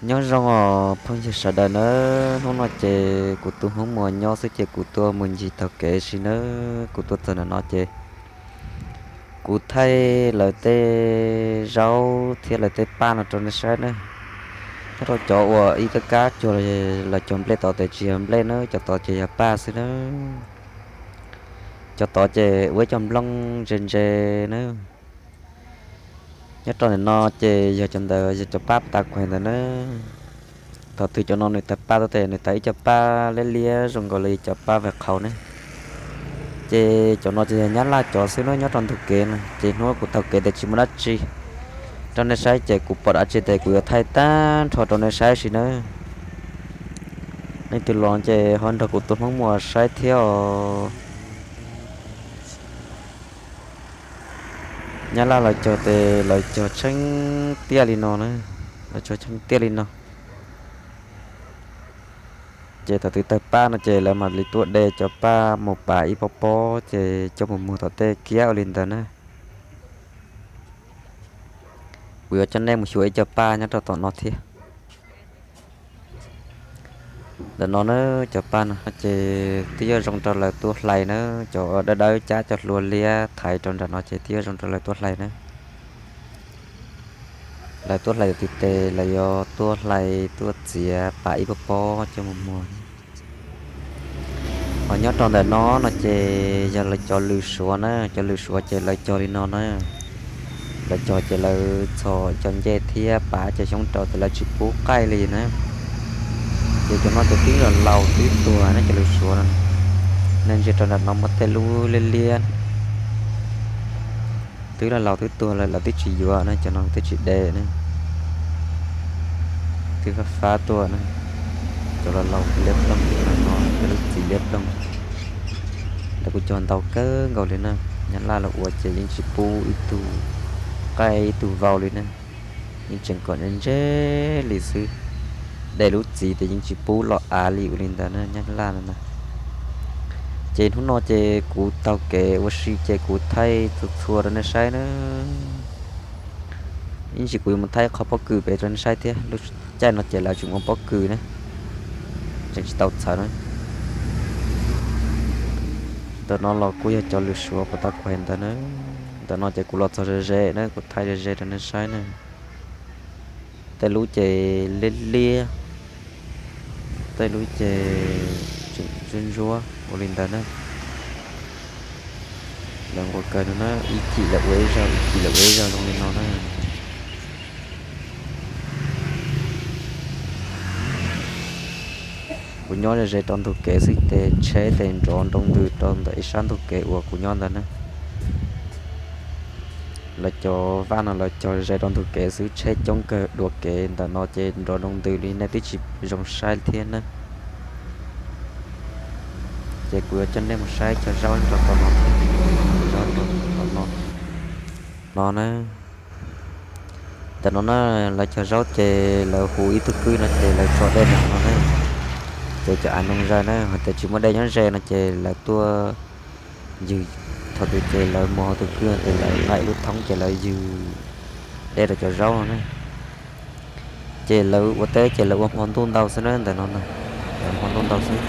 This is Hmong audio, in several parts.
Nyob zoo os phooj ywg sawv daws nawb, hnub no ces kuv tus Hmoob Muas nyob xwb ces kuv tuaj mus ncig taug kev si nawb. Kuv tuaj txog ntawm no ces kuv thaij lawv tej zaub thiab lawv tej paj no rau nej saib nawb. Nyob rau cov uas ib kab kab cuag los cov nplej tod ces tsis yog nplej nawb, cov tod ces yog paj xwb nawb. Cov tod ces ua ib co nplooj ntse ntse nawb. Nyob rau ntawm no ces yog cov ntawd yog cov paj tas kuav ntawd na. Thaum twg cov no nws tawg paj tuaj ces nws tawg ib co paj liab liab zoo nkaus li cov paj vag qhaus ne. Ces cov no ces yog Nyab Laj cov xwb na, nyob rau ntug kev no. Ces hnub kuv taug kev ces tsis muaj dab tsi rau nej saib, ces kuv pom dab tsi ces kuv yuav thaij tag nrho rau nej saib si nawb. Leej twg los ces ho nrog kuv tus Hmoob Muas saib thiab os. Nyab Laj lawv cog ces lawv cog tsheej tiaj li no na, lawv cog tsheej tiaj li no. Ces thaum twg tawg paj no ces lawv mam li tuaj de cov paj mus pav ib pob pob ces coj mus muag tom tej kiab ua li ntawd na. Kuv yuav coj nej mus xyuas ib co paj nyob rau tom no thiab. Ntawm no na, cov paj no ces twb yuav zoo rau lawv tuaj hlais na, cov dawb dawb cab cov hlua liab thaiv rau nram no ces twb yuav zoo rau lawv tuaj hlais na. Lawv tuaj hlais yuav tib tes lawv yuav tuaj hlais tuaj txiav pav ib pob pob coj mus muag. Ho nyob rau ntawm no no ces yog lawv cov lws suav na, cov lws suav ces lawv cog li no na. Lawv cog ces lawv txhos cov ncej thiab pav cov xyoob rau ces lawv tsis pub qaij li na. Ces cov no ces twb los laus twb tuag ne, cov lws suav no. Nej ntsia rau nram no muaj tej lub liab liab, twb los laus twb tuag lawm lawv twb tsis yuav na, cov no twb tsis de na. Twb fab fab tuaj na. Cov los laus liab ploog, cov no cov lub txiv liab ploog. Lawv kuj cog ntau kawg nkaus li na. Nyab Laj los ua ces yeej tsis pub ib tug qaij ib tug vau li na. Yeej tseem kom ntseb li xwb. De lub txiv ces yeej tsis pub los av li ua li ntawd na, Nyab Laj no na. Ces hnub no ces kuv taug kev ua si ces kuv thaij txhua txhua rau nej saib na. Ib ntsis kuv yuav mus thaij qhov pob kws pem rau nej saib thiab, lub caij no ces lawv tseem ua pob kws na, tseem tsis tau txhawv na. Ntawm no los kuj yog cov lws suav puas tau kuav ntawd na. Ntawm no ces kuv los txog ze ze na, kuv thaij ze ze rau nej saib na. Tej lub ces liab liab, tej lub ces tseem ntsuab ntsuab ua li ntawd na. Lawv nquas kawg no na, ib chim lawv ua ib zaug, ib chim lawv ua ib zaug zoo li no na. Kuv nyob ze ze rau ntug kev xwb ces tsheb ces nrov nroo ntws rau ntawm ib sab ntug kev uas kuv nyob ntawd na. Lawv cov vaj no lawv cog ze rau ntug kev xwb, tsheb coob kawg dua kev ntawm no ces nrov nroo ntws li nej twb tsis zoo saib thiab na. Ces kuv yuav coj nej mus saib cov zaub rau tom no, zaub rau tom no, no na. Ntawm no na, lawv cog zaub ces lawv hu ib tug kwj no ces lawv tso dej rau no na. Ces cov av ntoo zaws na, hos tias tsis muaj dej nyob ze no ces lawv tuaj ywg, thaum twg ces lawv mus hauv tus kwj no ces lawv nqa ib lub thoob ces lawv ywg dej rau cov zaub no na. Ces lawv ua teb ces lawv ua hmo ntuj ntau xwb na, ntawm no na, lawv hmo ntuj ntau xwb.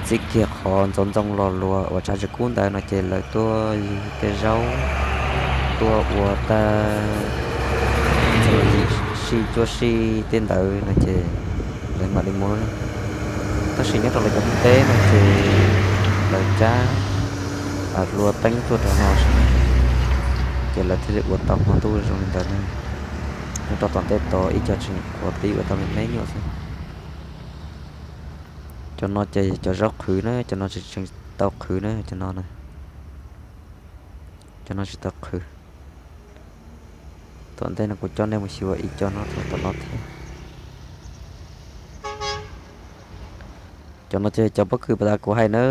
Txij kiag qhov ntxoov ntxoo los luas uas tsav tsis kub ntawd no ces lawv tuaj ywg tej zaub, tuaj ua tag, txog los yim sij cuaj sij tej ntawd no ces lawv mam li mus. Tab sis nyob rau lawv cov teb no ces lawv cab hlua teeb tuaj rau no, ces lawv thiaj li ua tau hmo ntuj zoo li ntawd na. Nyob rau tom ntej tod ib co tseem qhuav pib ua tau me me nyuam xwb. Cov no ces cov zaub qhwv na, cov no tseem tau qhwv na, cov no na. Cov no tsis tau qhwv. Tom ntej no kuv coj nej mus xyuas ib co no rau tom no thiab. Cov no ces cov pob kws pas tas kuv hais na,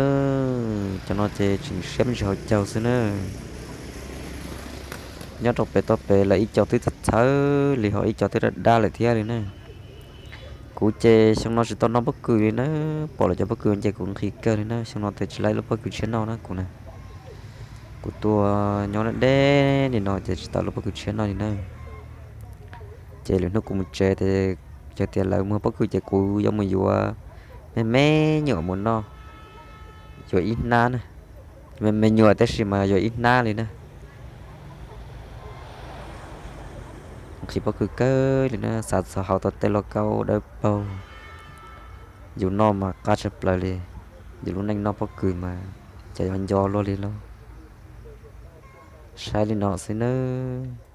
cov no ces tseem siab me ntsis hauv caug xwb na. Nyob rau pem toj pem lawv ib co twb txawv txhawv li, ho ib co twb daj daj lawm thiab li na. Kuv ces xyoo no tsis tau noj pob kws li na, pom lawv cov pob kws ces kuv nqhis kawg li na, xyoo no ces tsis laib lub pob kws tshiab noj na kuv na. Kuv tuaj nyob deb deb li no ces tsis tau lub pob kws tshiab noj li na. Ces lwm hnub kuv mus tsev ces Yog tias lawv muag pob kws ces kuv yuav mus yuav me me nyuam mus noj, yuav ib hnab na. Me me nyuam tab sis mas yuav ib hnab li na. Nqhis pob kws kawg li na, xav txog hauv tau tej lauj kaub dawb paug, yus noj mas qab tshaj plaws li. Yus lub neej noj pob kws mas cas yuav nco luaj li lauj. Saib li no xwb nawb.